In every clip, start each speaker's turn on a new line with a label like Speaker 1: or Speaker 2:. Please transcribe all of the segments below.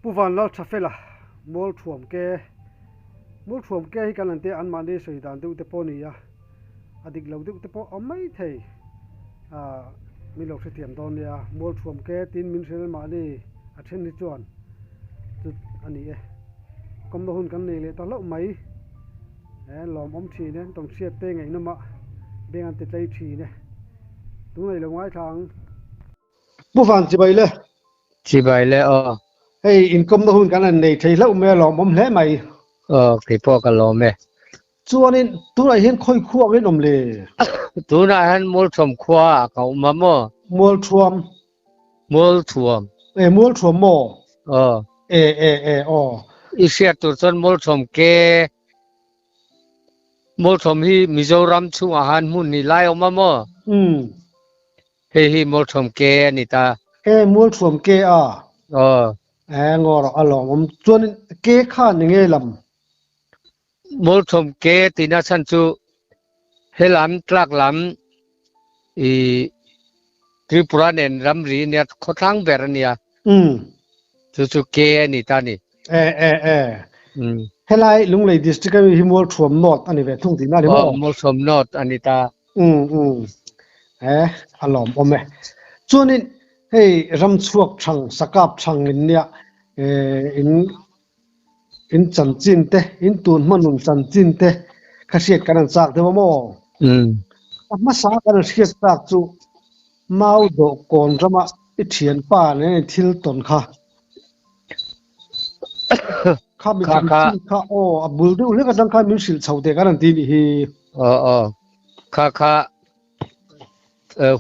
Speaker 1: Pu Vanlalthafela Mualthuam ke Mualthuam ke hi kan han tia anmahni sawi dan deuh te pawh a ni a, a dik lo deuh te pawh a awm mai thei ah min lo hrethiam dawn nia. Mualthuam ke tiin min hrilh anmahni a then hi chuan chu a ni e. Kawmna hun kan nei leh ta hlauh mai he lawmawm thin e tawnhriat te ngaihnawm ah beng an ti tlei thin e. Tunah i lo ngaithla ang. Pu Van chibai le.
Speaker 2: Chibai le aw.
Speaker 1: Hei inkawmna hun kan han nei thei hlauh mai a lawmawm hle mai.
Speaker 2: Aw keipawh ka lawm e.
Speaker 1: Chuanin tunah hian khawi khua ang in awm le?
Speaker 2: Tunah hian Mualthuam khua ah ka awm a maw?
Speaker 1: Mualthuam.
Speaker 2: Mualthuam.
Speaker 1: E Mualthuam maw?
Speaker 2: Aw.
Speaker 1: E e e aw.
Speaker 2: I hriat tur chuan Mualthuam ke Mualthuam hi Mizoram chhungah han hmun ni lai awm a maw?
Speaker 1: Umm.
Speaker 2: Hei hi Mualthuam ke a ni ta.
Speaker 1: E Mualthuam ke a?
Speaker 2: Aw.
Speaker 1: E ngaw rawh a lawmawm. Chuanin ke kha ni nge lam?
Speaker 2: Mualthuam ke tihna chhan chu helam tlak lam i Tripura nen ramri nia khawthlang ber a nia.
Speaker 1: Umm.
Speaker 2: Chu chu ke a ni ta ni.
Speaker 1: E e e.
Speaker 2: Umm.
Speaker 1: Helai Lunglei District ami hi Mualthuam North a ni ve thung tihna a ni maw?
Speaker 2: Aw Mualthuam North a ni ta.
Speaker 1: Umm umm e a lawm awm e. Chuanin hei ramchhuak thang sakap thang in nia in in chanchin te in tun hmanun chanchin te kha hriat kan han chak deuh a maw?
Speaker 2: Umm.
Speaker 1: A hmasa kan han hriat chak chu mau dawh kawn rama i thianpa nen in thil tawn kha. Kha mi chanchin kha aw a bul deuh hlek atang khan min hrilh chho teh kan han ti nih hi.
Speaker 2: Aw aw kha kha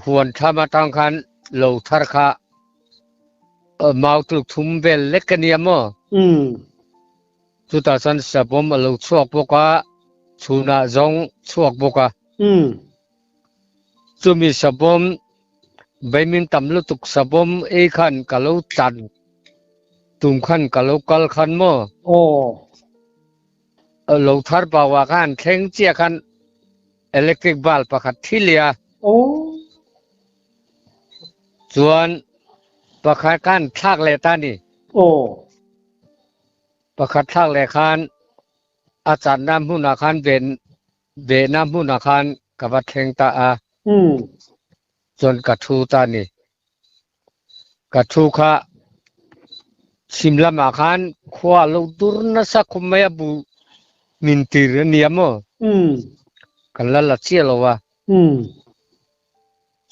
Speaker 2: huan tham atang khan lo thar kha mau tluk thum vel lek a nia maw?
Speaker 1: Umm.
Speaker 2: Chutah chuan savawm a lo chhuak bawk a, chhunah zawng chhuak bawk a.
Speaker 1: Umm.
Speaker 2: Chumi savawm Vaimin tam lutuk savawm ei khan ka lo tlan tum khan ka lo kal khan maw?
Speaker 1: Aw.
Speaker 2: Lo thar bauah khan thleng chiah khan electric bulb pakhat thi leh a.
Speaker 1: Aw.
Speaker 2: Chuan pakhat khan thlak leh ta ni.
Speaker 1: Aw.
Speaker 2: Pakhat thlak leh khan a chatna hmunah khan ven Vehna hmunah khan ka va thleng ta a. Chuan ka thu ta a ni. Ka thu kha chhim lamah khan khua a lo dur nasa khawp mai a, bu min tir a nia maw? Kan la la chiah lo a.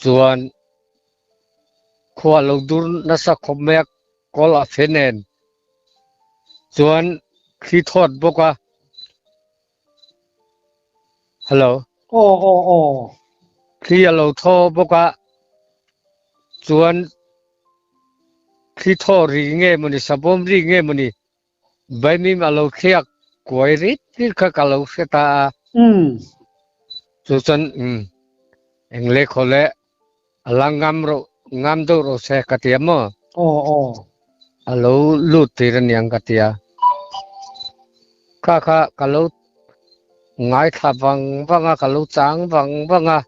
Speaker 2: Chuan khua a lo dur nasa khawp mai a, kawl a fe nen. Chuan thli thawt bawk a. Hello.
Speaker 1: Aw aw aw.
Speaker 2: Thli a lo thaw bawk a, chuan thli thaw ri nge mawni savawm ri nge mawni vaimim a lo thliak kuai rit rit kha ka lo hre ta a.
Speaker 1: Umm.
Speaker 2: Chu chuan umm eng le khaw le a la ngam rawh ngam deuh rawh se ka ti a maw?
Speaker 1: Aw aw.
Speaker 2: A lo lut tir aniang ka ti a. Kha kha ka lo ngaithla vang vang a, ka lo chang vang vang a.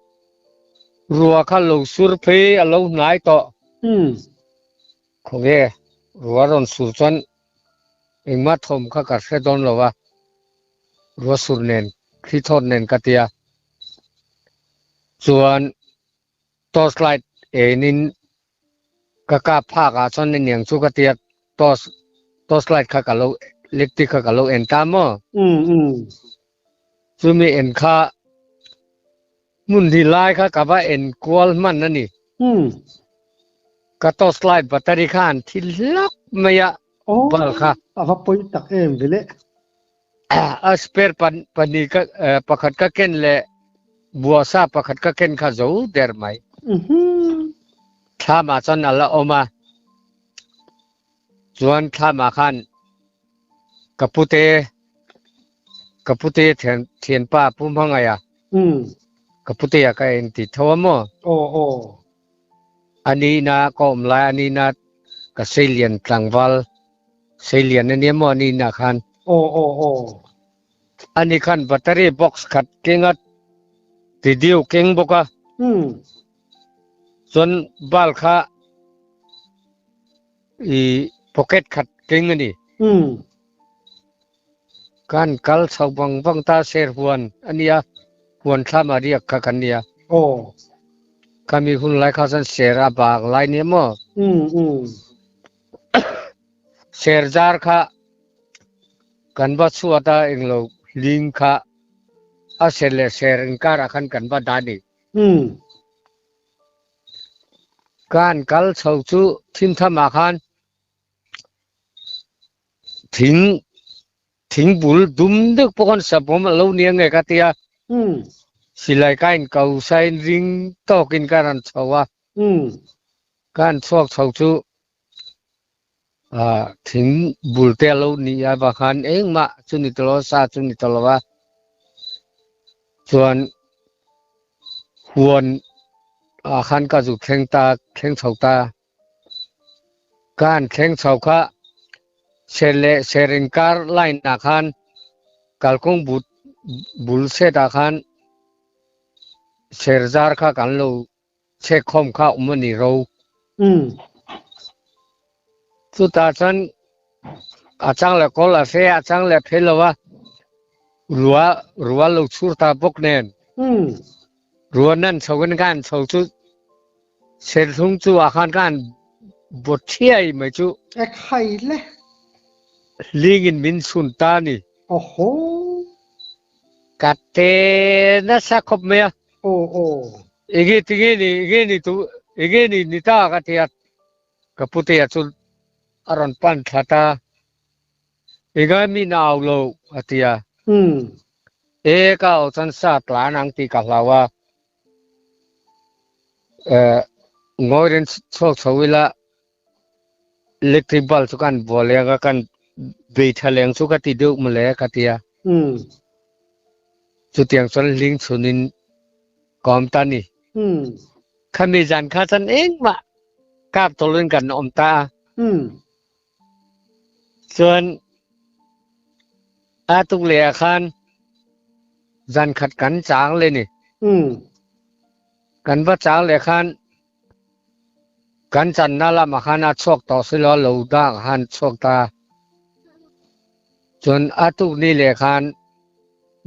Speaker 2: Rua kha lo sur phei a lo hnai tawh.
Speaker 1: Umm.
Speaker 2: Khawnge rua rawn sur chuan engmah thawm kha ka hre dawn lo a, rua sur nen thli thawt nen ka ti a. Chuan torch light enin ka kap phak ah chuan aniang chu ka tia torch torch light kha ka lo electric kha ka lo en ta maw?
Speaker 1: Umm umm.
Speaker 2: Chumi en kha hmun hnih lai kha ka va en kual hman a ni.
Speaker 1: Umm.
Speaker 2: Ka torch light battery kha an thi hlak mai a bulb kha.
Speaker 1: A va pawi tak em ve le.
Speaker 2: A spare pahnih ka pakhat ka ken leh buasa pakhat ka ken kha zo der mai. Thlamah chuan a la awm a, chuan thlamah khan ka pute ka pute thian thianpa Pu Hmangaia ka putea ka inti tho a maw?
Speaker 1: Aw aw.
Speaker 2: A nihna ka awm lai a nihna ka seilian tlangval Seilian a nia maw a ni inah khan?
Speaker 1: Aw aw aw.
Speaker 2: Ani khan battery box khat keng a, video keng bawk a.
Speaker 1: Umm.
Speaker 2: Chuan bulb kha i pocket khat keng a ni. Kan kal chho vang vang ta ser huan a nia, huan thlam a riak kha kan nia. Khami hun lai kha chuan ser a bak lai nia maw? Ser zar kha kan va chhuat a englo hling kha a ser leh ser inkarah khan kan va dah a ni. Kan kal chho chu thimthamah khan thing thing bul dum deuh pawh khan savawm a lo nia nge ka tia. Silai ka in ko sain ring tawkin ka rawn chho a. Ka han chhuak chho chu thing bul te a lo ni a vang khan engmah chu ni ta lo a, sa chu ni ta lo a. Chuan huan ah khan ka zu thleng ta thleng chho ta. Ka han thleng chho kha ser leh ser inkar line ah khan kalkawng but bul set ah khan ser zar kha kan lo chhek khawm kha awm a ni ro. Chutah chuan a chang leh kawl a hre a, a chang leh phei lo a, rua rua lo chhur ta bawk nen. Rua nan chho in ka han chho chu serthlum chu ah khan ka han bawt thiai mai chu.
Speaker 1: E khai le.
Speaker 2: Hling in min chhun ta a ni.
Speaker 1: Awhaw.
Speaker 2: Ka te nasa khawp mai a.
Speaker 1: Aw aw.
Speaker 2: Enge tinge ni enge ni tu enge ni ni ta ka ti a, ka putea chu a rawn pan thla ta. Engai mi na au lo a ti a. E ka au chuan sa tlan ang tih ka hlau a. Ngawi ren chhuak chho ila electric bulb chu kan bual leng a kan bei tha leng chu ka ti deuh mawle ka ti a. Chutiang chuan hling chhunin ka awm ta ni. Khami zan kha chuan engmah kap tawlin kan awm ta a. Chuan a tuk leh ah khan zan khat kan chang le ni. Kan va chang leh khan kan channa lamah khan a chhuak tawh si lo a, lo dak han chhuak ta. Chuan a tuk ni leh khan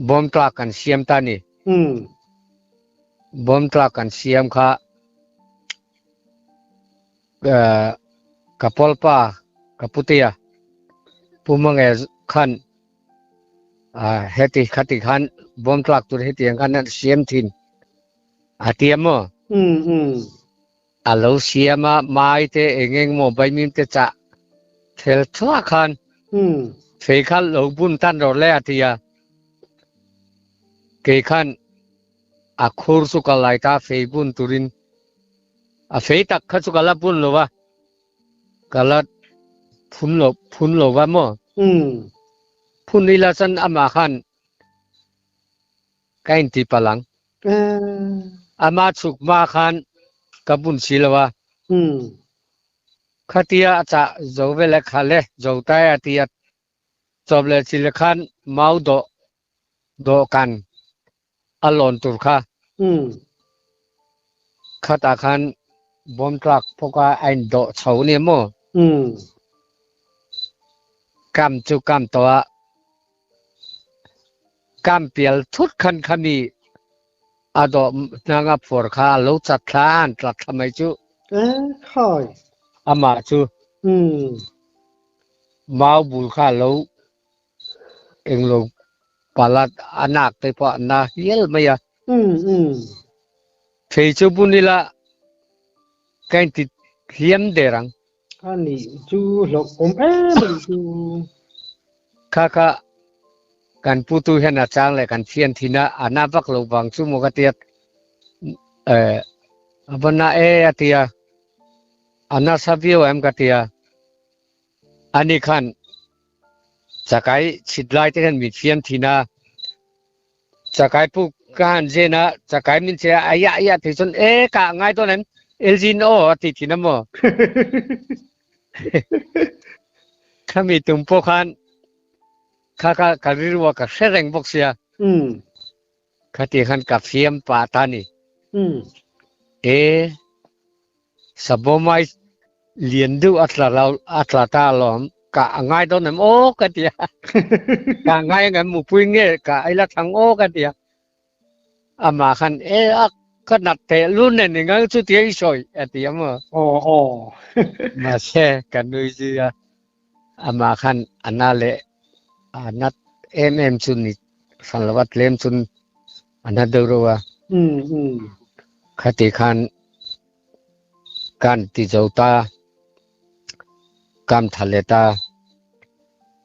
Speaker 2: bawm tlak kan siam ta ni. Bawm tlak kan siam kha Ka pawlpa ka putea Pu Mange khan heti khati khan bawm tlak tur hetiang khan an siam thin a tia maw? A lo siam a, mai te eng eng maw baimim te chah thel thuah khan fei kha lo bun tan rawh le a ti a, kei khan a khur chu ka lai ta fei bun turin. A fei tak kha chu ka la bun lo va, ka la phun lo phun lo va maw? Phun ila chuan amah khan ka inti palh ang. Ama chhuk hma khan ka bun si lo a. Khatia a chah zo vel e kha le, zo tai a ti a, chawp leh chilh khan mau dawh dawhkan a lawn tur kha khatah khan bawm tlak phawk a a indawh chho a nia maw? Kam chu kam tawh a, kam pial thut khan khami a dawh hnanga phuar kha a lo chat thla a, an tla thla mai chu. Amah chu mau bul kha a lo Englo palat a nak te pawh a na hial mai a. Thei chu bun ila ka inti hliam der ang.
Speaker 1: A nih chu hlauh awm em a nih chu.
Speaker 2: Kha kha kan putu hian a chang leh kan thian thin a, a na vak lo vang chu maw ka tia a va na e a tia, a nasa viau em ka tia. Ani khan Chakai chhit lai te hian min fiam thin a, chakai puk ka han zen a, chakai min che a, aiah aiah thei chuan e ka ngai dawn em, Elgin aw a ti thin a maw? Khami tum pawh khan kha kha ka rilru a ka hre reng bawk sia, khati khan ka fiam pah ta ni. E Sabawmai lian deuh a tla lo a tla ta alawm. Kah a ngai dawn em aw ka ti a, kah ngai ang em mupui nge kah a ila thlang aw ka ti a, amah khan e a ka nat teh lun nen eng ang chutia i sawi a ti a maw.
Speaker 1: Aw aw.
Speaker 2: Mahse ka nui zui a, amah khan a na leh a nat em em chu ni hran lo a, tlem chun a na deuh reuh a. Khati khan Kan ti zo ta, kam tha leh ta.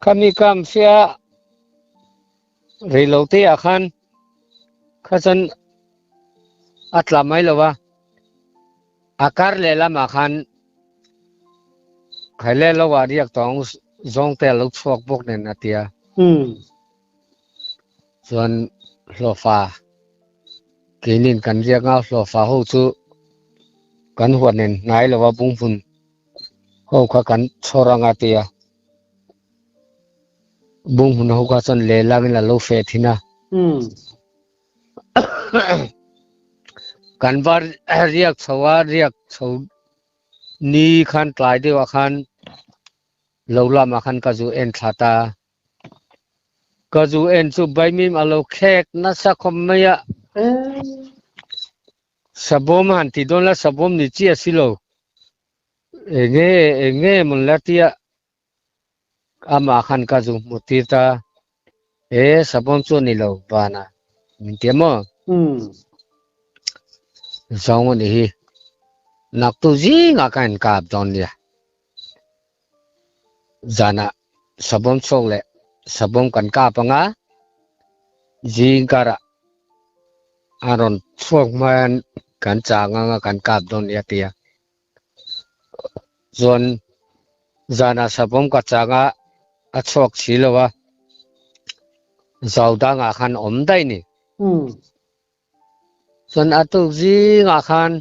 Speaker 2: Khami kam sia rei lo te ah khan kha chuan a tla mai lo a, a kar leh lamah khan khaile lo ah riak tawng zawng te a lo chhuak bawk nen a tia. Chuan hlawhfa Keinin kan riak a, hlawhfa ho chu kan huat nen hnai lova bunghmun ho kha kan chhawr anga tia bunghmun ho kha chuan lehlang in a lo feh thin a. Kan va riak chho a, riak chho ni khan tlai deuh ah khan lo lamah khan ka zu en thla ta. Ka zu en chu Baimim a lo khek nasa khawp mai a. Sabawm han ti dawn la, sabawm ni chiah si lo. Enge enge mawn la tia amah khan ka zu hmu tir ta. E sabawm chu a ni lo vana min ti a maw? Zawng a nih hi. Naktu zingah ka inkap dawn nia. Zanah sabawm chhuak leh sabawm kan kap anga zing karah a rawn chhuak hmain kan chang anga kan kap dawn nia ti a. Chuan zanah sabawm ka chang a, a chhuak si lo a, zau dangah khan awm daih ni. Chuan a tuk zingah khan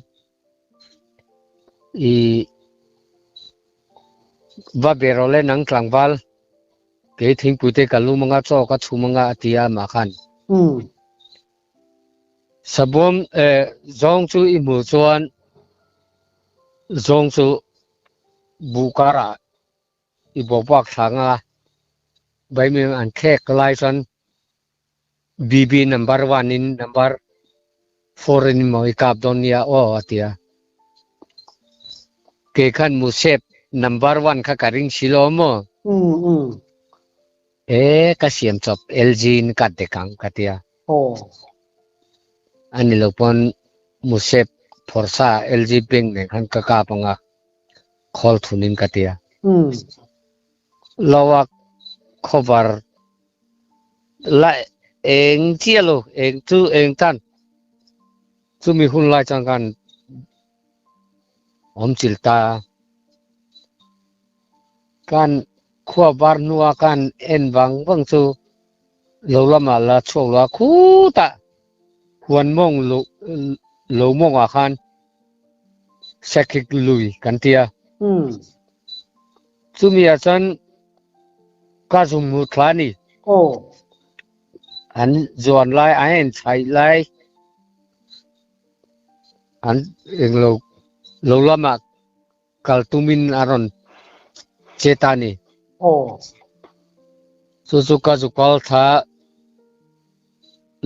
Speaker 2: i va be rawh le nang tlangval kei thingpui te ka lum anga chaw ka chhum anga a ti a amah khan. Sabawm eh zawng chu i hmuh chuan zawng chu buh karah i bawkbak thla anga vaimim an thlek lai chuan BB number one in number four in maw i kap dawn nia aw a ti a. Kei khan Musep number one kha ka ring si lo maw? E ka siam chawp LG in ka dek ang ka ti a. A ni lo pawn Musep phawrhsa LG bank nen khan ka kap ang a, khawl thun in ka ti a. Lo a cover La eng chiah lo, eng chu eng tan. Chumi hun lai chuan khan awm chil ta. Kan khua var hnua khan en vang vang chu lo lamah la chhuak lo a, khutah huan mawng lo lo mawngah khan Sakhik lui kan ti a. Chumi ah chuan ka zum hmu thla a ni. An zuan lai, an inchhaih lai, an englo lo lamah kal tumin a rawn che ta a ni. Chu chu ka zu kal thla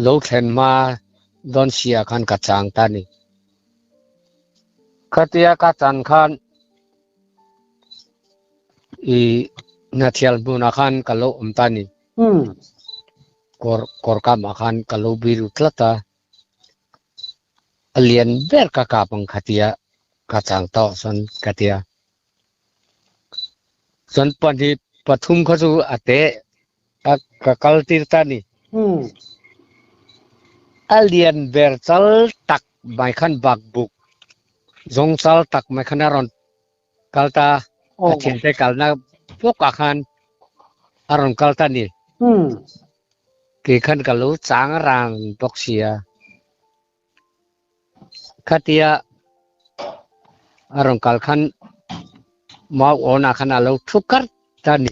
Speaker 2: lo thlen hma dawn si ah khan ka chang ta a ni. Khatia ka chan khan I hnathial hmunah khan ka lo awm ta a ni. Kawr kawr kamah khan ka lo biru tlat a, a lian ber ka kap ang kha tia ka chang tawh chuan ka tia. Chuan pahnih pathum kha chu a te a ka kal tir ta a ni. A lian ber chal tak mai khan bak buk zawng chal tak mai khan a rawn kal ta a thiante kalna bawkah khan a rawn kal ta ni. Kei khan ka lo chang rang bawk sia. Khatia a rawn kal khan mau awnah khan a lo thu kar ta ni.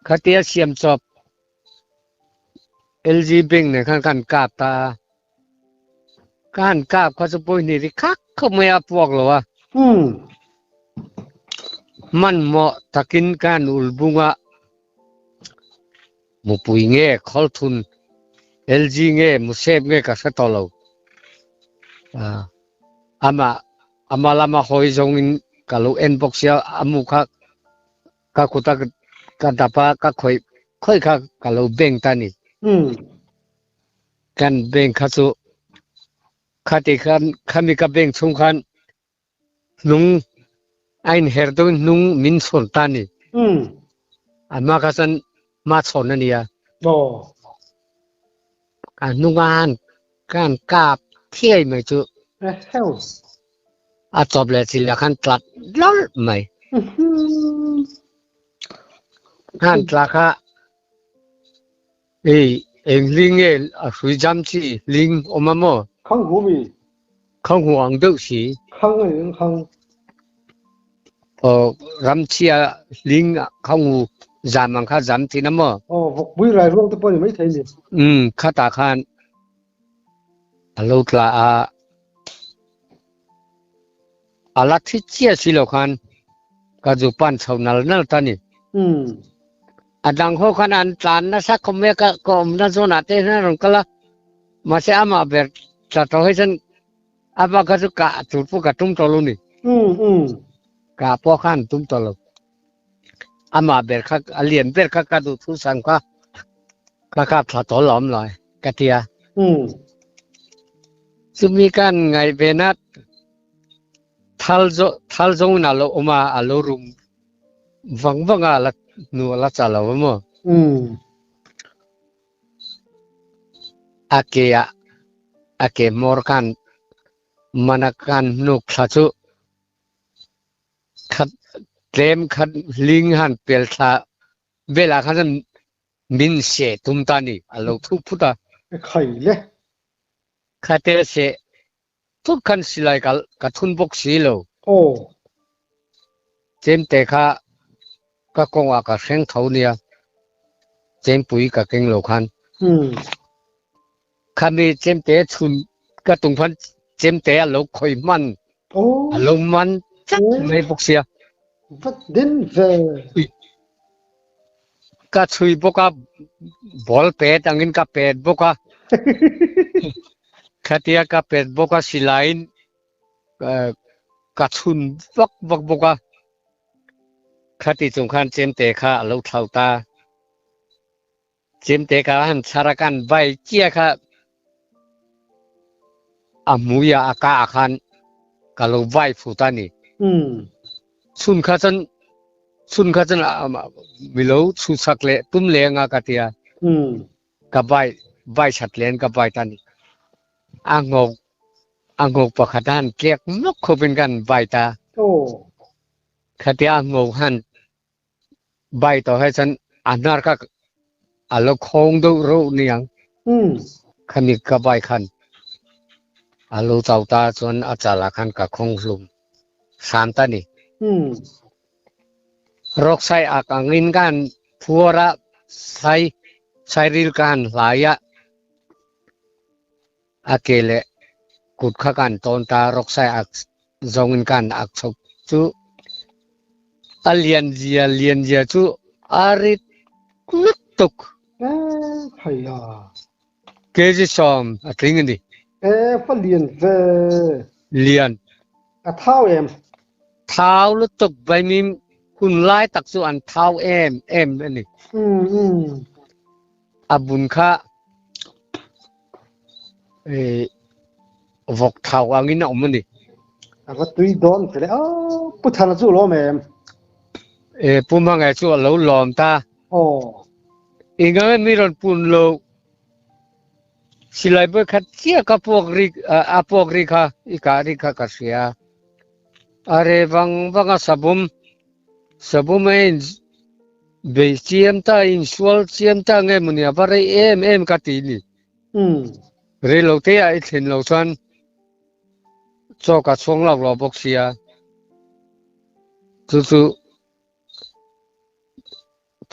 Speaker 2: Khatia siam chawp LG Bank nen khan kan kap ta a. Ka han kap kha chu pawihnih ri khak khawp mai a, a puak lo a. Hmanhmawh takin kan ul bung a, mupui nge khawlthun LG nge musep nge ka hre tawh lo. Amah ama lama hawi zawngin ka lo en bawk sia, a mu kha ka kut a ka dap a, ka khawih khawih kha ka lo beng ta a ni. Kan beng kha chu khati khan khami ka beng chhung khan hnung a inher deuhin hnung min chhawn ta a ni. A hma kha chuan hma chhawn a nia. Ka hnung a han ka han kap thiai mai chu a chawp leh chilh ah khan tlat lawlh mai. Khan tla kha Ei, eng hling nge a hrui jam chi hling awm a maw?
Speaker 1: Khang hu mi.
Speaker 2: Khang hu ang deuh si.
Speaker 1: Khang a eng khang.
Speaker 2: Aw, ram chhia hling khang hu jam ang kha jam thin a maw?
Speaker 1: Aw, vawkpui rai ruang te pawh a ni maithei ni.
Speaker 2: Umm, khatah khan a lo tla a, a la thi chiah si lo khan ka zu pan chho nal nal ta ni.
Speaker 1: Umm.
Speaker 2: A dang ho khan an tlan nasa khawp mai a, ka ka awmna zawnah te hian a rawn kal a, mahse amah ber tla tawh hi chuan amah kha chu kah tur pawh ka tum tawh lo ni. Kah pawh kha an tum tawh lo. Amah ber kha a lian ber kha ka duh thu sam kha ka kap thla tawh lo awm lo ka ti a. Chumi khan ngaihven a thal zawh thal zawngin a lo awm a, a lo rum Vang vang a la hnu a la cha lo a maw? A ke ah a ke hmawr khan man a kan hnuk thla chu khat tlem khat hling han pel thla velah khan chuan min seh tum ta ni a lo thuk phut a.
Speaker 1: Khai le.
Speaker 2: Khate seh Thut khan silai ka ka thun bawk si lo.
Speaker 1: Aw.
Speaker 2: Chemte kha ka kawngah ka hreng tho nia, chempui ka keng lo khan.
Speaker 1: Umm.
Speaker 2: Khami chemte chhun ka tum khan chemte a lo khawih hman,
Speaker 1: Aw.
Speaker 2: a lo man tlat mai bawk sia.
Speaker 1: Vat den ve.
Speaker 2: Ka chhui bawk a, ball pet angin ka pet bawk a. Khatia ka pet bawk a silaiin ka chhun vak vak bawk a. Khati chung khan chemte kha a lo thlau ta. Chemte kha han chhar a kan vai chiah kha a hmui a a kah ah khan ka lo vai fu ta ni. Chhun kha chuan chhun kha chuan mi lo chhuchak leh tum leh anga ka tia. Ka vai vai that len ka vai ta ni. A nghawk a nghawk pakhat a han tlek nawk khawpin ka han vai ta. Khatia a nghawk han Bai tawh hi chuan a hnar kha a lo khawng deuh reuh niang. Khami ka bai khan a lo chau ta chuan a chalah khan ka khawng hlum hram ta ni. Rawksai ak angin ka han phuar a, sai sairil ka han hlai a, a ke leh kut kha ka han tawn ta, rawksai ak zawngin ka han ak chho chu a lian zia lian zia chu a rit lutuk.
Speaker 1: Eh haiya.
Speaker 2: Kg sawm a tling a ni.
Speaker 1: Eh fa lian ve.
Speaker 2: Lian.
Speaker 1: A thau em.
Speaker 2: Thau lutuk vaimim hun lai tak chu an thau em em a ni.
Speaker 1: Um um.
Speaker 2: A bun kha eh vawk thau angin a awm a ni.
Speaker 1: A va tui dawn ve le. Aw Pu Thana chu a lawm em?
Speaker 2: Eh Pu Hmangaih chu a lo lawm ta.
Speaker 1: Aw.
Speaker 2: Enganga mi rawn pun lo silai bawi khat chiah ka puak ri a puak ri kha i kah ri kha ka hria. A re vang vang a sabawm sabawm a in Bei chiam ta, insual chiam ta nge maw nia va rei em em ka ti ni. Rei lo te ah i thlen lo chuan chaw ka chhuang lak lo bawk sia. Chu chu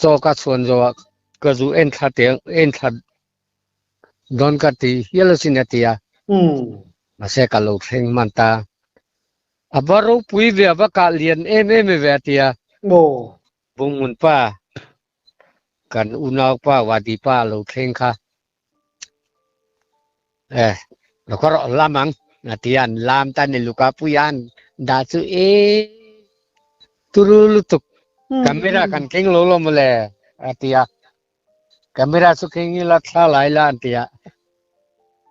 Speaker 2: chaw ka chhuan zawh ah ka zu en thla teh en thla dawn ka ti hial asin a ti a. Mahse ka lo thleng hman ta. A va ropui ve a va kah lian em em ve a ti a.
Speaker 1: Maw?
Speaker 2: Bunghmun pa, kan unaupa Wadi pa lo thleng kha. Eh, lo khaw rawh lam ang, a ti a, an lam ta ni Luka puia an dah chu e turu lutuk, camera kan keng lo lo mawle, a ti a, camera chu keng ila thla lai la an ti a,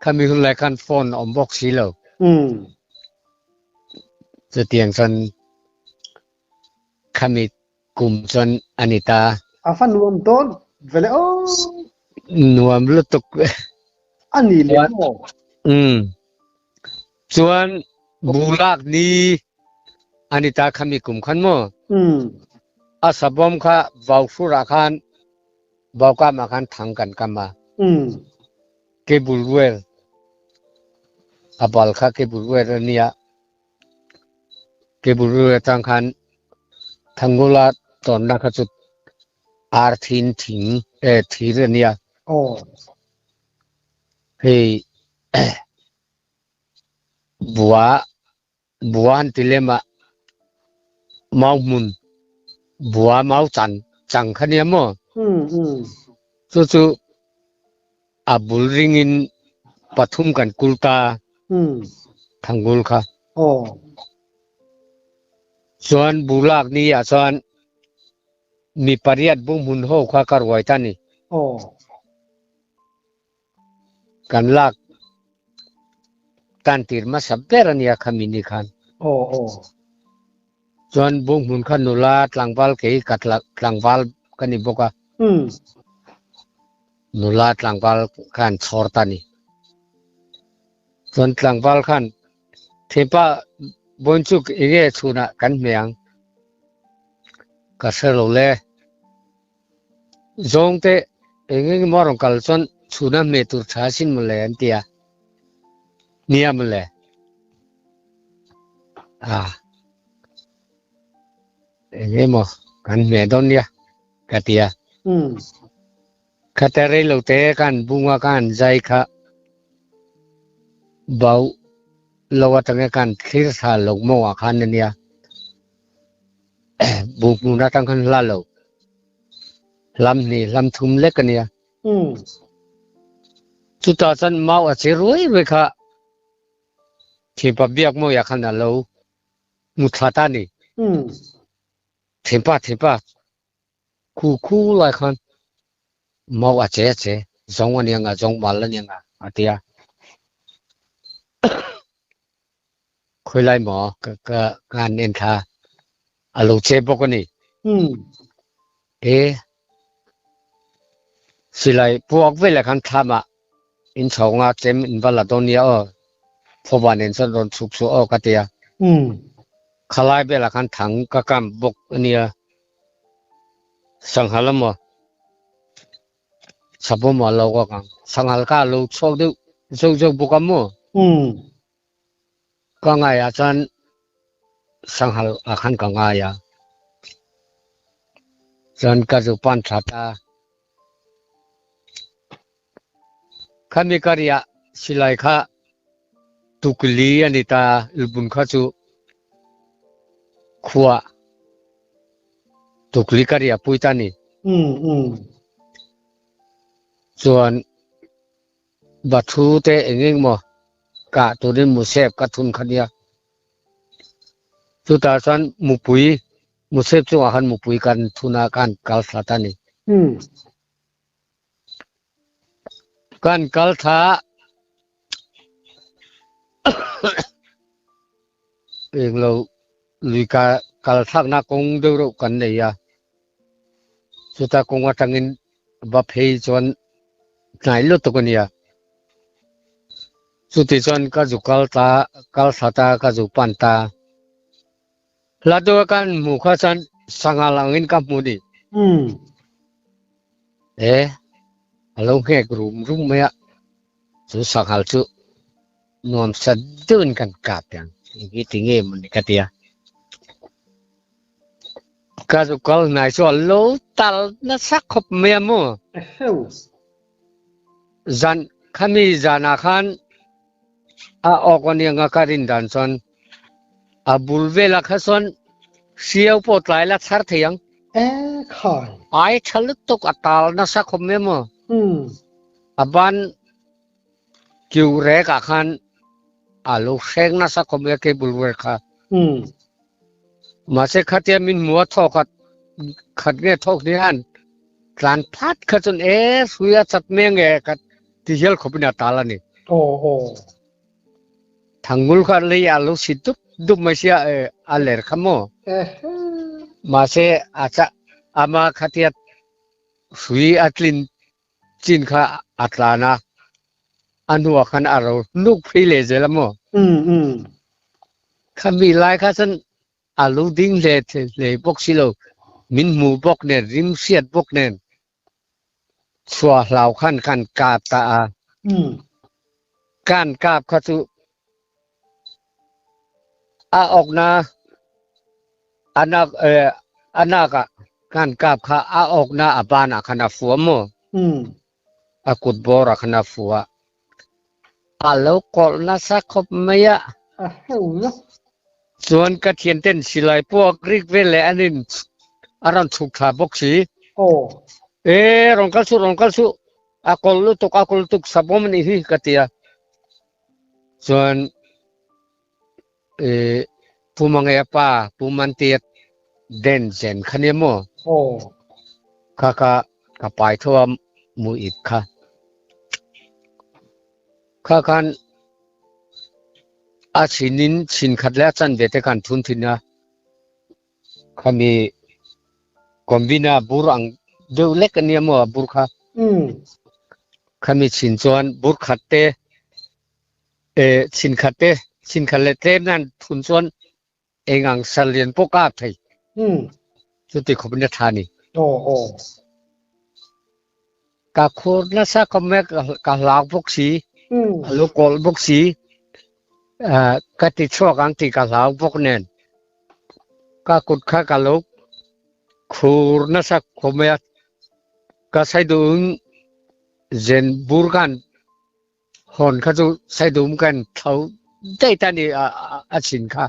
Speaker 2: khami hun lai khan phone a awm bawk si lo. Chutiang chuan khami kum chuan a ni ta.
Speaker 1: A va nuam dawn ve le aw.
Speaker 2: Nuam lutuk.
Speaker 1: A ni leh maw?
Speaker 2: Umm. Chuan bulak ni a ni ta khami kum khan maw?
Speaker 1: Umm.
Speaker 2: A sabawm kha vau hrurah khan vau kamah khan thang kan kam a.
Speaker 1: Umm.
Speaker 2: Cable wire a bal kha cable wire a nia. Cable wire atang khan Thangula tawnna kha chu ar thin thing eh thir a nia.
Speaker 1: Aw.
Speaker 2: Hei bua bua an ti lem a mau hmun bua mau chan chang kha nia maw?
Speaker 1: Um um.
Speaker 2: Chu chu A bul ringin pathum kan kul ta Thangul kha. Chuan bulak ni ah chuan mi pariat bunghmun ho kha ka ruai ta ni. Kan lak tan tir hmasa ber a nia khami ni khan. Chuan bunghmun kha nula tlangval kei ka tlangval ka ni bawk a. Nula tlangval khan chhawr ta ni. Chuan tlangval khan thianpa Bawichuk enge chhunah kan hmeh ang? Ka hre lo le. Zawngte eng eng emaw a rawn kal chuan chhuna hmeh tur tha sin mawle an ti a. Nia mawle. Ah. Eng emaw kan hmeh dawn nia ka ti a. Khata rei lo te khan bunga khan zai kha bau lo atanga khan thlir thla lo mawngah khan a nia. Bung hmun atang khan hla lo. Hlam hnih hlam thum lek a nia. Chutah chuan mau a che ruai ruai kha thianpa biak mawiah khan a lo hmu thla ta a ni. Thianpa thianpa Khu khu lai khan mau a che a che, zawng a nia nga, zawng mal a nia nga a ti a. Khawi lai maw ka ka ka han en thla a lo che bawk a ni. E silai puak velah khan thlamah in chho nga chem in va la dawn nia aw, phawva nen chuan rawn chhuk chhuah aw ka ti a. Khalai velah khan thang ka kam bawk a nia. Sanghal emaw Savawm a lo kawk ang. Sanghal kha a lo chhuak deuh zeuh zeuh bawk a maw? Ka ngaiah chuan sanghal ah khan ka ngai a. Chuan ka zu pan tha ta. Khami ka riah silai kha tukli a ni ta, lubun kha chu khua tukli ka riah pui ta ni. Chuan bathu te eng eng maw kah turin musep ka thun kha nia. Chutah chuan mupui musep chungah khan mupui kan thun a, kan kal thla ta ni. Kan kal thla englo lui ka kal thlakna kawng deuh reuh kan nei a, chuta kawng atangin va phei chuan hnai lutuk a nia. Chuti chuan ka zu kal ta, kal thla ta, ka zu pan ta. Hla deuha kan hmuh kha chuan sangha langin ka hmu ni. E, a lo nghek rum rum mai a, chu sanghal chu nuam sa deuhin kan kap ang, enghi ti nge maw ni ka ti a. Ka zu kal hnai chu a lo tal nasa khawp mai a maw. Zan khami zanah khan a awk aniang a ka rin dan chuan a bul velah kha chuan Hriau pawh tlai la chhar thei ang.
Speaker 1: E khai.
Speaker 2: Ai tha lutuk a tal nasa khawp mai maw. A ban kiu rek ah khan a lo hreng nasa khawp mai a cable wire kha. Mahse khatia min hmu a thaw khat khat nge thawk ni han tlan phat kha chuan e hrui a chat mai ange ka ti hial khawp in a tal a ni.
Speaker 1: Aw aw.
Speaker 2: Thangul kha lei ah lo sit dup dup mai sia e a ler kha maw. Mahse a cha ama khatia hrui a tlin chin kha a tlan a, a hnuah khan a ro hnuk phei leh zel a maw. Khami lai kha chuan a lo ding hle hle bawk si lo, min hmu bawk nen, rim hriat bawk nen chhuah hlau khan kan kap ta a. Kan kap kha chu a awkna anak anak ah kan kap kha a awkna a ban ah khan a fua maw? A kut bawr ah khan a fua. A lo kawlh nasa khawp mai a.
Speaker 1: A heu la.
Speaker 2: Chuan ka thianten silai puak rik vel leh an in a rawn chhuk thla bawk si.
Speaker 1: Aw.
Speaker 2: E rawn kal suh rawn kal suh a kawlh lutuk a kawlh lutuk sapawm a nih hi ka ti a. Chuan e Pu Mangeia pa Pu Mantiat Den zen kha nia maw?
Speaker 1: Aw.
Speaker 2: Kha kha ka pai tho a mu ip kha. Kha khan a chhin in chhin khat leh a chanve te khan thun thin a. Khami Combina bur ang deuh lek a nia maw a bur kha. Khami chhin chuan bur khat te e chhin khat te chhin khat leh tlem nan thun chuan eng ang sal lian pawh kap thei. Chuti khawp in a tha ni. Ka khur nasa khawp mai ka hlau bawk si, a lo kawlh bawk si, ka ti chhuak ang tih ka hlau bawk nen ka kut kha ka lo khur nasa khawp mai a. Ka saiduhim zen bur khan hawn kha chu saiduhim khan thlo daih ta ni a chhin kha.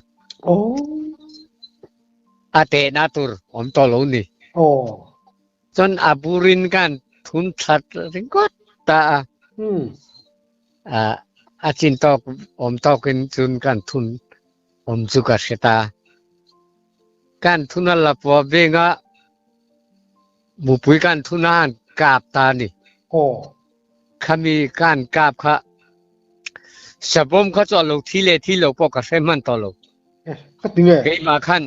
Speaker 2: A tehna tur awm tawh lo ni. Chuan a burin khan thun thlat ringawt ta a. A chin tawk awm tawkin chun kan thun awm chu ka hre ta. Kan thun a la pawh venga mupui kan thun a han kap ta ni. Khami kan kap kha savawm kha chu a lo thi leh thi lo pawh ka hre hman tawh lo. Keimah khan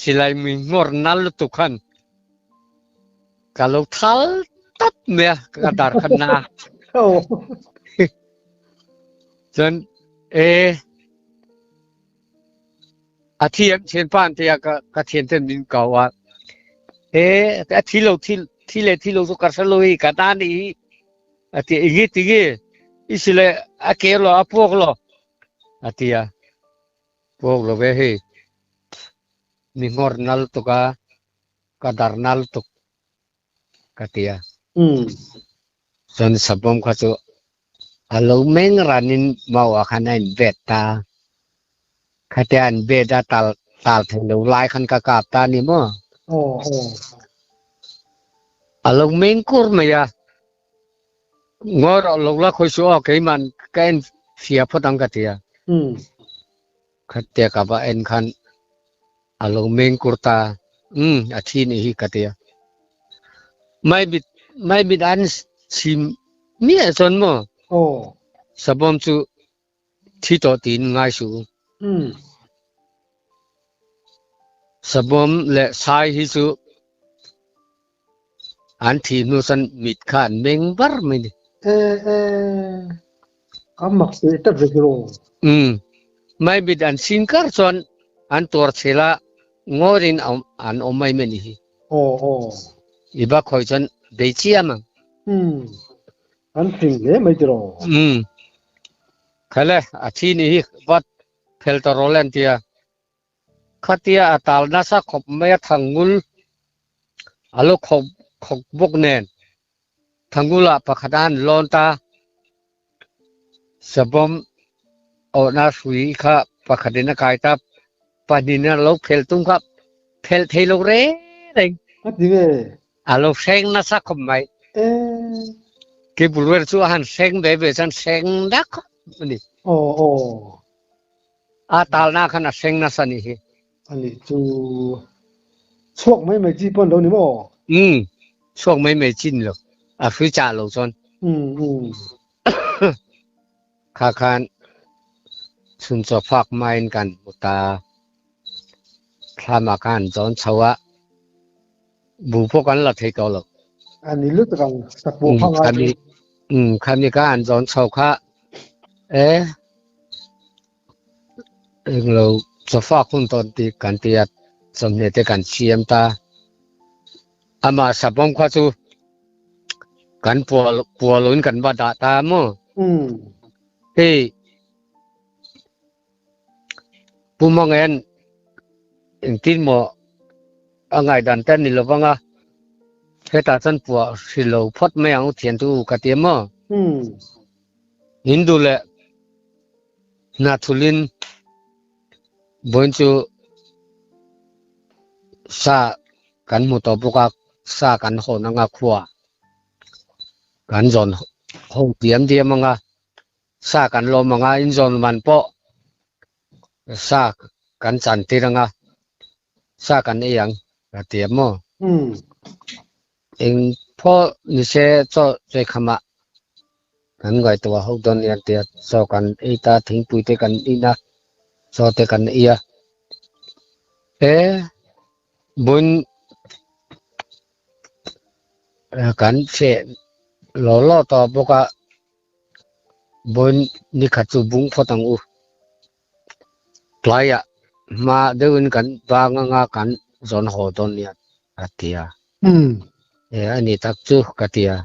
Speaker 2: silai mui ngawr nal lutuk khan ka lo thal tap mai a ka dar khan na. Chuan e a thi em thian pa an tia ka ka thian ten min kau a e a thi lo thi thi le thi lo chu ka hre lo hi ka ta ni hi a ti ingi tingi i sile a ke lo a puak lo a tia puak lo ve hei mi ngawr nal tuk a ka dar nal tuk ka ti a. Chuan savawm kha chu a lo meng ranin mau ah khan a in bet ta. Khatia an bet a tal tal thei lo lai khan ka kap ta a ni maw? A lo meng kur mai a. Ngawi rawh lo la khawi suh aw keiman ka en fia phawt ang ka ti a. Khatia ka va en khan a lo meng kur ta, umm a thi nih hi ka ti a. Mai mit mai mit an chim miah chuan maw savawm chu thi tawh tiin ngai suh u. Savawm leh sai hi chu an thih hnu chuan mit kha an meng var mai ni.
Speaker 1: E e, a mak teh tak vek rawh.
Speaker 2: Umm, mai mit an sin kar chuan an tuar chhel a, ngawrin an awm mai mai ni hi.
Speaker 1: Aw aw.
Speaker 2: I va khawi chuan bei chiam ang.
Speaker 1: Umm, an fing hle mai tiraw.
Speaker 2: Umm, khale a thi ni hi vat phel ta rawh le an tia. Khatia a tal nasa khawp mai a Thangul a lo khawk khawk bawk nen Thangula pakhat a han lawn ta. Savawm awhna hrui kha pakhatin a kai ta, pahnihin a lo khel tum kha. Phelh thei lo reng reng.
Speaker 1: A ti nge?
Speaker 2: A lo hreng nasa khawp mai.
Speaker 1: E.
Speaker 2: Ke bul vel chu a han hreng ve ve chuan hreng na khawp a ni.
Speaker 1: Aw aw.
Speaker 2: A talna khan a hreng nasa ni hi.
Speaker 1: A nih chu. Chhuak mai mai chi pawh an lo ni maw?
Speaker 2: Umm. Chhuak mai mai chi ni lo. A hrui chah lo chuan.
Speaker 1: Umm umm.
Speaker 2: Kha khan chhun chaw fak hmain kan hmu ta. Thlamah khan zawn chho a, bu pawh kan la thei tawh lo.
Speaker 1: A ni lutuk ang, sakpawh kha ngai chu.
Speaker 2: Umm, khami ka han zawn chho kha e, englo chaw fak hun tawn tih kan ti a, chawhmeh te kan siam ta. Amah sabawm kha chu kan pual pualun kan va dah ta maw?
Speaker 1: Umm.
Speaker 2: Hei Pu Mangen engtin maw a ngaihdan te ni lovang a, hetah chuan puah hrilh lo phawt mai ang u thian chu ka ti maw?
Speaker 1: Umm.
Speaker 2: Hindu leh Hnathulin vawiin chu sa kan hmu tawh bawk a, sa kan hawn anga khua kan zawn ho diam diam anga sa kan lawm anga inzawn man pawh sa kan chan tir anga sa kan ei ang ka ti a maw? Eng pawh ni se chaw chawikhamah kan ngaihtuah ho dawn nia tia chaw kan ei ta thingpui te kan in a chaw te kan ei a e bun kan feh law law tawh bawk a bun nikhat chu bung phawt ang u tlaiah hma deuhin kan bang anga kan zawn haw dawn nia a ti a. E a ni tak chu ka ti a.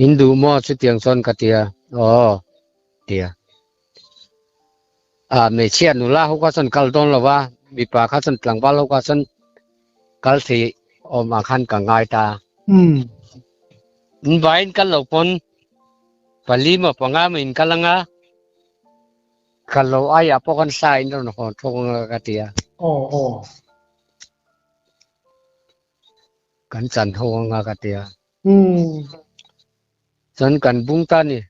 Speaker 2: In duh maw chutiang chuan ka ti a. Aw ti a. A hmeichhia nula ho kha chuan kal dawn lo va, mipa kha chuan tlangval ho kha chuan kal thei awm ah khan ka ngai ta. In vaiin kal lo pawn pali maw panga maw in kal anga kal lo aiah pawh khan sa in rawn hawn thawk anga ka ti a.
Speaker 1: Aw aw.
Speaker 2: Kan chan ho anga ka ti a. Chuan kan bung ta ni.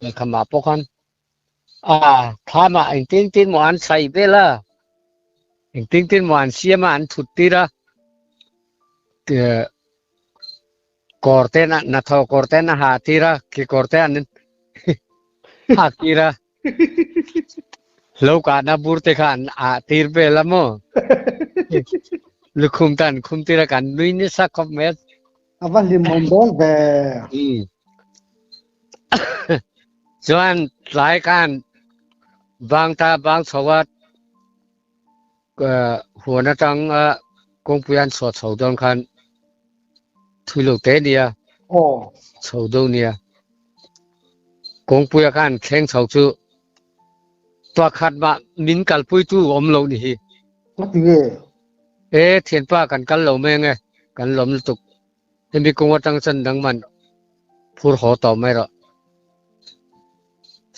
Speaker 2: Lehkhamah pawh khan a thlamah engtin tin maw an chhaih vel a, engtin tin maw an siam a, an thut tir a, kawr te hnathawh kawr te an ha tir a, kekawr te an hak tir a. Lo kahna bur te kha an ah tir vel a maw? Lukhum te an khum tir a kan nui nasa khawp mai a.
Speaker 1: A va hlim awm dawn ve.
Speaker 2: Chuan tlai khan bang ta bang chho a huan atang a kawngpui an chhuah chho dawn khan thui lo te nia chho deuh nia kawngpuia khan thleng chho chu pakhat mah min kalpui tu awm lo ni hi. E thianpa kan kal lo mai ange kan lawm lutuk hemi kawng atang chuan dangman phur haw tawh mai rawh.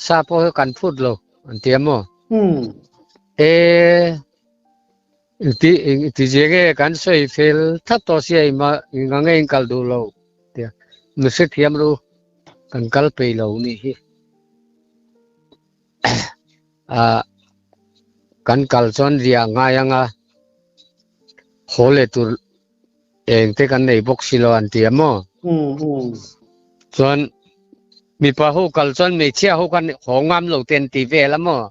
Speaker 2: Sa pawh hi kan phut lo an ti a maw? E ti ti zia nge kan sawi fel thap tawh sia i ma nga nge in kal duh lo tia mi hrethiam ru kan kal peih lo nih hi a kan kal chuan riah ngai anga haw leh tur Eng te kan nei bawk si lo an ti a maw? Chuan mipa ho kal chuan hmeichhia ho khan haw ngam lo te an ti vel a maw?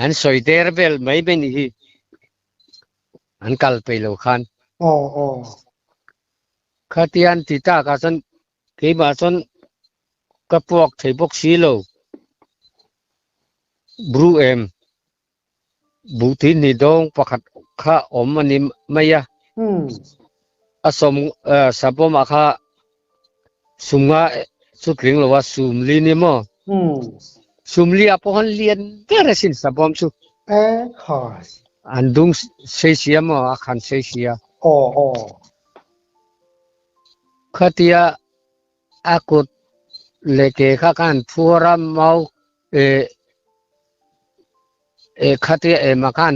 Speaker 2: An sawi der vel mai mai ni hi. An kal peih lo khan. Khatia an ti tak ah chuan keimah chuan ka puak thei bawk si lo. Bru em? Buhti ni dawng pakhat kha awm a ni mai a. A sawm sabawmah kha sumnga chu tling lo a, sumli ni maw? Sumli ah pawh khan lian ber asin sabawm chu. An dung sei sia maw? A khan sei sia. Khatia a kut leh ke kha khan phuar a mau eh khatia ema khan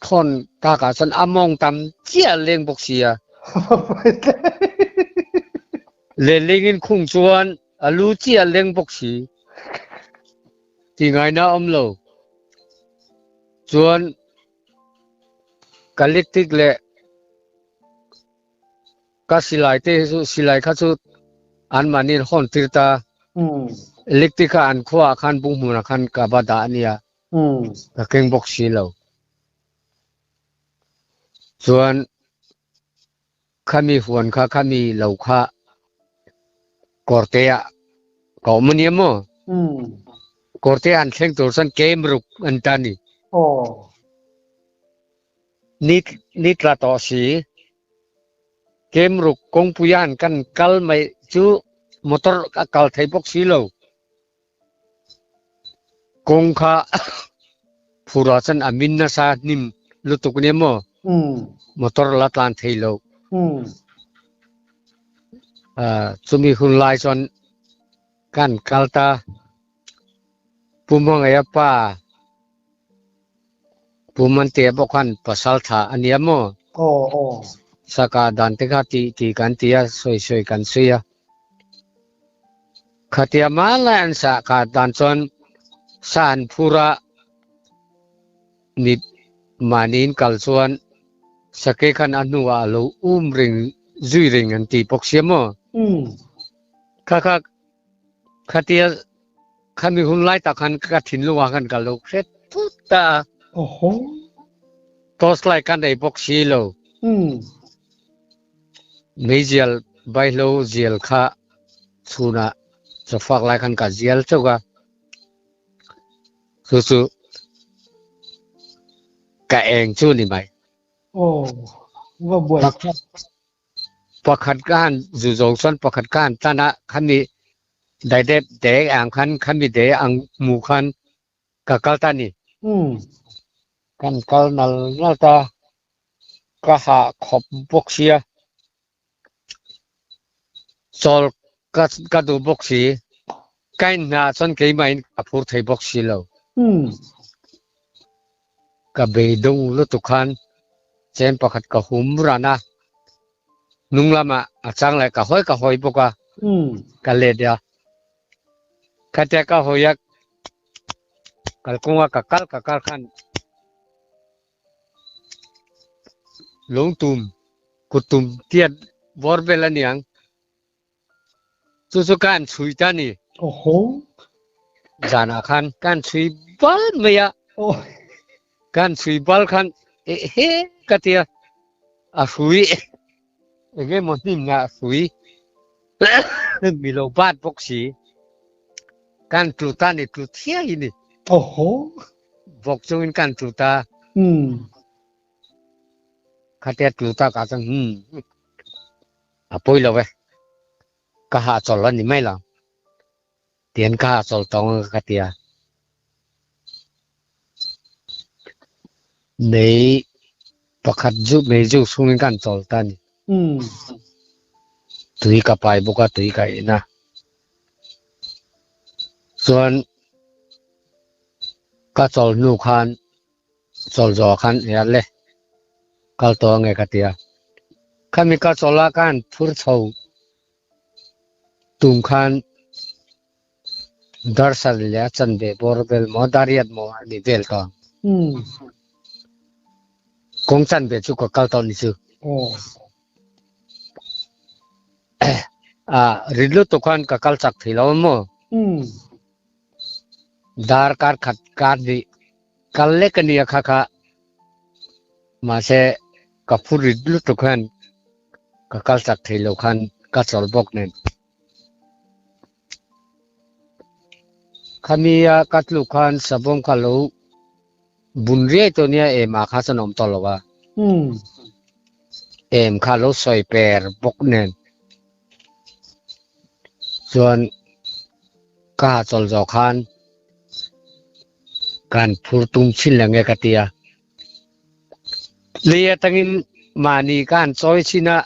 Speaker 2: Thawn takah chuan a mawng tam chiah leng bawk sia. Lehling in khung chuan a lu chiah leng bawk si. Ti ngaina awm lo. Chuan ka electric leh Ka silai te hi chu silai kha chu anmahni an hawn tir ta. Electric kha an khuaah khan bung hmunah khan ka va dah a nia. Ka keng bawk si lo. Chuan khami huan kha khami lo kha kawrte ah ka awm a nia maw? Kawrte ah an thleng tur chuan kem ruk an ta a ni. Ni ni tla tawh si. Kemruk kawngpuia'n kan kal mai chu motor a kal thei bawk si lo. Kawng kha phurah chuan a min nasa hnim lutuk nia maw? Motor la tlan thei lo. Chumi hun lai chuan kan kal ta. Pu Hmangaih a pa Pu Mantea bawk khan pasal tha a nia maw?
Speaker 1: Aw aw.
Speaker 2: Saka dan te kha tih tih kan ti a, sawi sawi kan sawi a. Khatia mah lai an sah kha dan chuan sa an phur a, mi mahniin kal chuan sake khan a hnuah a lo um reng zui reng an ti bawk sia maw? Kha kha Khatia khami hun lai tak khan ka thinlung ah khan ka lo hre thut ta a.
Speaker 1: Oho.
Speaker 2: Torchlight ka nei bawk si lo. Meizial vaihlo zial kha chhunah chawfak lai khan ka zial chauh a. Chu chu ka eng chu ni mai.
Speaker 1: Aw, va buai.
Speaker 2: Pakhat ka han zu zo chuan pakhat ka han tan a, khami daidep dek ang khan khami de ang hmu khan ka kal ta ni. Kan kal nal nal ta, ka hah khawp bawk sia, chawl ka ka duh bawk si, ka inhna chuan keimahin ka phur thei bawk si lo. Ka beidawng lutuk khan Chen pakhat ka hum ran a, hnung lamah a chang leh ka hawi ka hawi bawk a, ka let a. Khatia ka hawi a, kalkawnga ka kal ka kal khan lungtum kuttum tiat bawr vel a niang. Chu chu ka an chhui ta ni.
Speaker 1: Oho.
Speaker 2: Zanah khan ka an chhui bal mai a.
Speaker 1: Oh.
Speaker 2: Ka an chhui bal khan eh he ka tia a hrui enge maw hnim nga a hrui mi lo bat bawk si. Ka an tlu ta ni tlu thiai ni.
Speaker 1: Oho.
Speaker 2: Vawk chungin ka an tlu ta. Khatia tlu ta ka chuan hmm. A pawi lo e, ka hahchawl a ni mai lo. Tian ka hahchawl tawng ang ka ti a. Mei pakhat zu mei zu chhungin ka han chawl ta a ni. Tui ka pai bawk a, tui ka in a. Chuan ka chawl hnu khan chawl zawh khan i a le kal tawh ange ka ti a. Khami ka chawl a ka han phur chho tum khan darsal leh a chanve bawr vel maw dariat maw a ni vel tawh ang. Kawng chanve chu ka kal tawh ni chu. A rit lutuk khan ka kal chak thei lo a maw. Darkar khat kar hnih kal lek a nia kha kha. Mahse ka phu rit lutuk hian ka kal chak thei lo khan ka chawl bawk nen. Khami a ka tluk khan savawm kha lo bun riai tawh nia em ah kha chuan a awm tawh lo a. Em kha lo sawi per bawk nen. Chuan ka hahchawl zawh khan kan phur tum chin leh nge ka ti a. Lei atangin mahni ka han chawi chin a,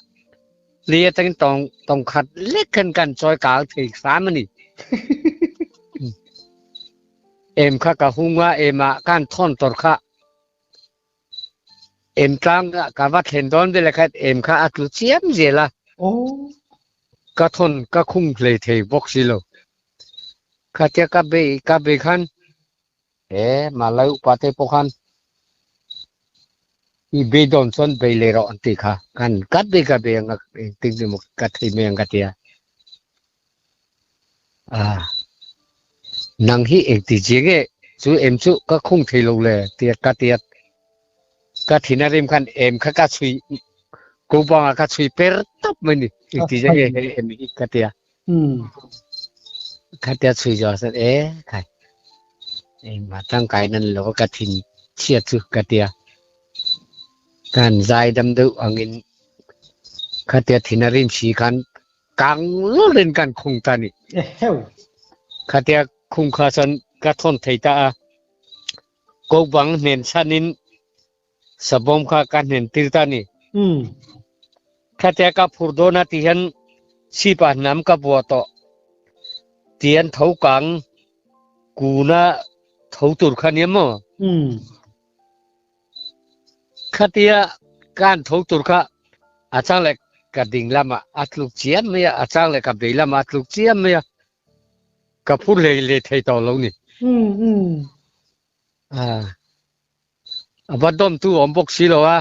Speaker 2: lei atangin tawng tawng khat lek khan ka han chawi kang thei hram a ni. Em kha ka hung a, em ah ka han thawn tawr kha. Em tlang ka va thlen dawn veleh khan em kha a tlu chiam zel a. Ka thawn ka khung hlei thei bawk si lo. Khatia ka bei ka bei khan he Malai upa te pawh khan i bei dawn chuan bei leh rawh an tih kha. Khan ka bei ka bei ang a engtin emaw ka thei mai ang ka ti a. Ah, nang hi engti zia nge chu em chu ka khung thei lo le tia ka ti a. Ka thin a rim khan em kha ka chhui ko banga ka chhui per tawp mai ni. Engti zia nge hei em hi ka ti a. Kha tia chhui zawh chuan e khai engmah tangkai nan lo ka thin chhiat chu ka ti a. Kan zai dam deuh angin khatia thin a rim si khan Kang lawrin kan khung ta ni. Khatia khung kha chuan ka thawn thei ta a. Ko bang hnen chhan in sabawm kha ka hnen tir ta ni. Khatia ka phur dawn a ti hian chhip ah hnam ka bua tawh. Tian tho kang kuna tho tur kha nia maw? Khatia kan tho tur kha a chang leh ka ding lamah a tluk chiam mai a, a chang leh ka bei lamah a tluk chiam mai a, ka phur hlei hlei thei tawh lo ni. A va dawmtu a awm bawk si lo a,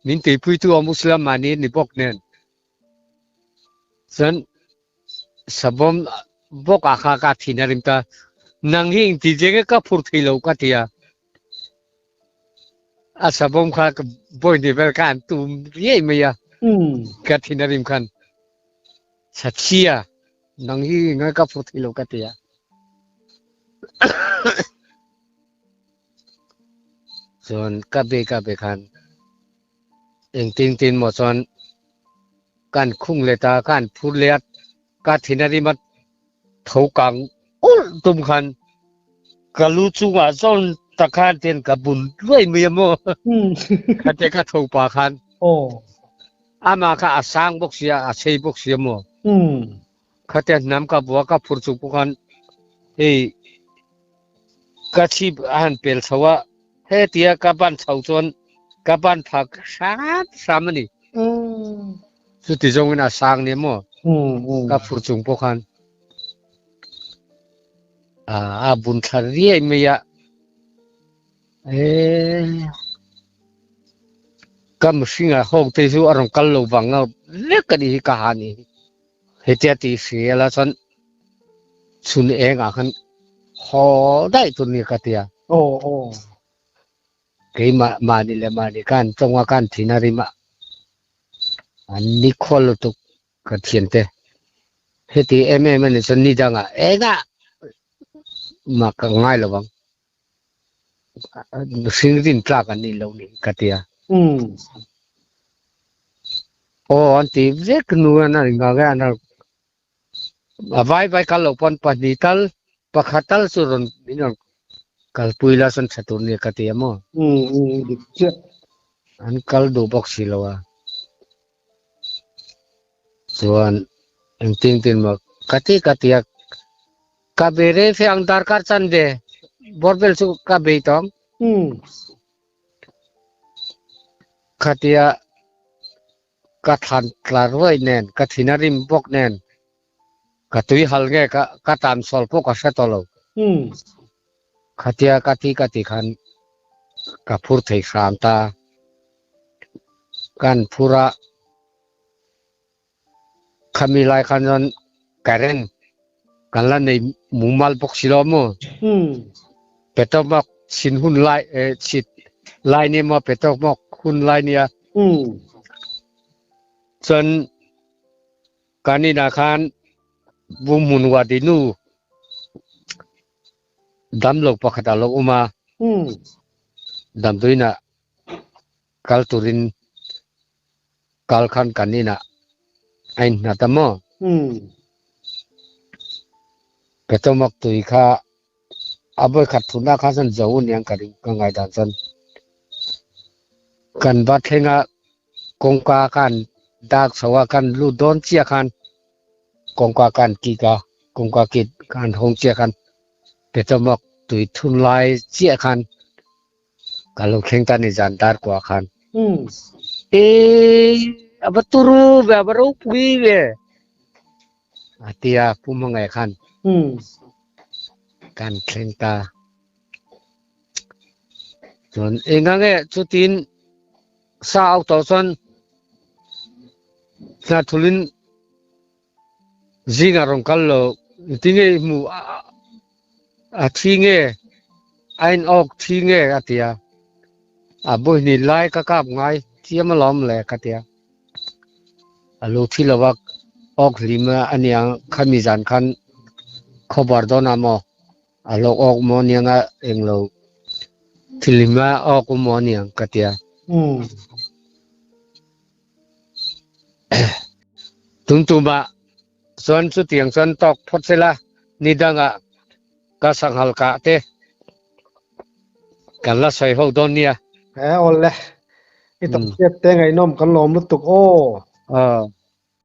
Speaker 2: min tuipuitu a awm bawk si lo a, mahni a ni bawk nen chuan Savawm bawk ah kha ka thin a rim ta, nang hi engti zia nge ka phur thei lo ka ti a, a savawm kha ka bawi ni vel kha an tum riai mai a, ka thin a rim khan Chachia nang hi nge ka phur thei lo ka ti a. Chuan ka be ka be khan Engtin tin maw chuan kan khung leh ta, kan phur leh a, ka thin a rim a, tho kang ulh tum khan ka lu chungah zawn tak khan tian ka bun luai mai a maw khatia ka tho pa khan amah kha a sang bawk sia, a sei bawk sia maw khatia hnam ka bua ka phur chung pawh khan hei ka chhip a han pel chho a, Hetia ka ban chho chuan ka ban phak hram hram a ni. Chuti zawngin a sang nia maw? Ka phur chung pawh khan a bun thla riai mai a. Ka mihringah hawk te chu a rawn kal lo vang a vek a nih hi ka ha ni. Hetia tih hria la chuan chhun engah khan haw daih tur nia ka tia.
Speaker 1: Aw aw.
Speaker 2: Keimah mahni leh mahni khan tawnga khan thin a rim a, an ni khual lutuk ka thiante. Heti em em a nih chuan ni dangah engah mah ka ngai lo vang. Mihring rin tlak an nih loh nih ka tia. Aw an ti vek nu an a inga nge an a vai vai kal loh pawn pahnih tal pakhat tal chu rawn min rawn kalpui la chuan tha tur nia ka ti a maw.
Speaker 1: Dik chiah.
Speaker 2: An kal duh bawk si lo a. Chuan engtin tin maw ka ti ka ti a. Ka bei rei fe ang darkar chan ve bawr vel chu ka bei tawng. Khatia ka thlan tla ruai nen ka thin a rim bawk nen ka tui hal nge ka ka tan sawl pawh ka hre tawh lo. Khatia ka ti ka ti khan ka phur thei hram ta. Kan phur a. Khami lai khan chuan current kan la nei mumal bawk si lo maw? Petrol chhin hun lai chhit lai nia maw petrol hun lai nia. Chuan kan inah khan Buhmun Wadi nu damlo pakhat a lo awm a, damdawiinah kal turin kal khan kan inah a innghat a maw? Petromak tui kha a vawikhat thutna kha chuan zo a niang ka ring ka ngaihdan chuan kan va thleng a kawngka khan dak chho a kan lut dawn chiah khan kawngka khan kik a kawngka kit khan hawng chiah khan Petromak tui thun lai chiah khan ka lo thleng ta ni zan dar kuah khan. E a va turu ve, a va ropui ve a ti a, Pu Hmangaih khan kan thleng ta. Chuan enga nge chutin sa au tawh chuan hna thulin Zingah rawn kal lo, tinge i hmuh a thi nge, a in awk thi nge a ti a, a bawihni lai ka kap ngai chiam alawm le ka ti a, a lo thi lo a, awk hlim a niang khami zan khan khawbar dawn ah maw a lo awk maw niang a englo thil hlim a awk maw niang ka ti a. Tungtumah chuan chutiang chuan tawk phawt sela, ni dangah ka sanghal kah te kan la sawi ho dawn nia.
Speaker 1: He awle, i tam hriat te ngaihnawm kan lawm lutuk aw.
Speaker 2: Aw.